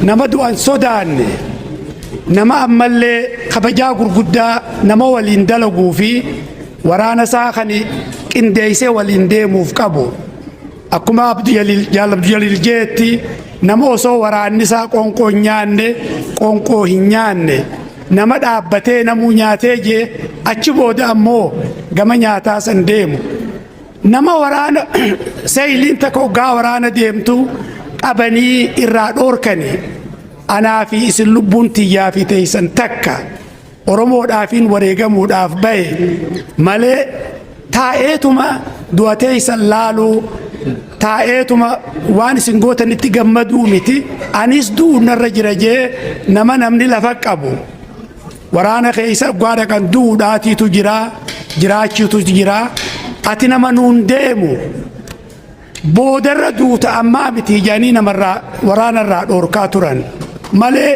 Nama du'an sodaanne, nama ammallee kabajaa gurguddaa nama waliin dalaguu fi waraana isaa kan qindeessee waliin deemuuf qabu. Akkuma Jaal Abdujaliil jeetti, nama osoo waraanni isaa qoonqoo hin nyaanne, qoonqoo hin nyaanne, nama dhaabbatee namuu nyaatee jee achi booda ammoo gama nyaataa san deemu. Nama waraana seeyiliin takka hoggaa waraana deemtu qabanii irraa dhoorkani. Anaa fi isin lubbuun tiyyaa fi teessan takka, Oromoodhaafiin wareegamuudhaaf bahe malee taa'eetuma du'a teessan laaluu, taa'eetuma waan isin gootanitti gammaduu miti, anis du'u narra jira jee nama namni lafa qabu. Waraana keessa dhugaa dhaqan du'uudhaatiitu jira, jiraachuutu jira. Ati nama nuun deemu boodarra duuta, ammaa miti jedhanii namarraa waraanarraa dhoorkaa turan malee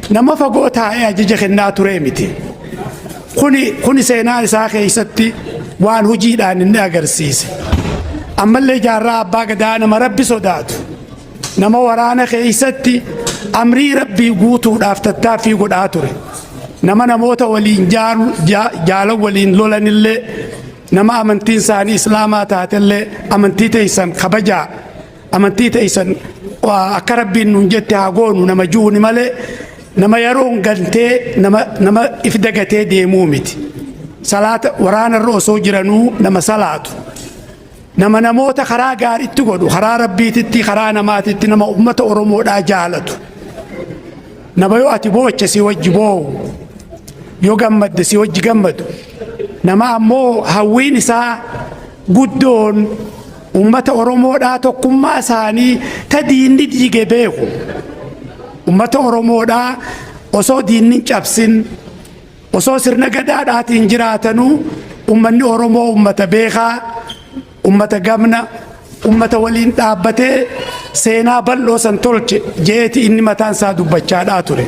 nama fagoo taa'ee ajaja kennaa ture miti. Kuni seenaa isaa keessatti waan hojiidhaan inni agarsiise. Ammallee Jaarraa Abbaa Gadaa nama Rabbi sodaatu, nama waraana keessatti amrii Rabbii guutuudhaaf tattaaffii godhaa ture. Nama namoota waliin jaalan waliin lolanillee, nama amantiin isaanii Islaamaa taatellee, amantii teessan kabajaa, amantii teessan akka Rabbiin nuun jette haa goonu nama juuni malee nama yeroon gantee nama if dagatee deemuu miti. Salaata waraanarra osoo jiranuu nama salaatu. Nama namoota karaa gaariitti godhu, karaa Rabbiititti, karaa namaatitti, nama ummata Oromoodhaa jaalatu. Nama yoo ati booche si wajji boo'u, yoo gammadde si wajji gammadu. Nama ammoo hawwiin isaa guddoon ummata Oromoodhaa tokkummaa isaanii ta diinni diige beeku. Ummata Oromoodhaa osoo diinni hin cabsin, osoo sirna gadaadhaatiin jiraatanuu, ummanni Oromoo ummata beekaa, ummata gamna, ummata waliin dhaabbatee seenaa bal'oo san tolche jeeti inni mataan isaa dubbachaadhaa ture.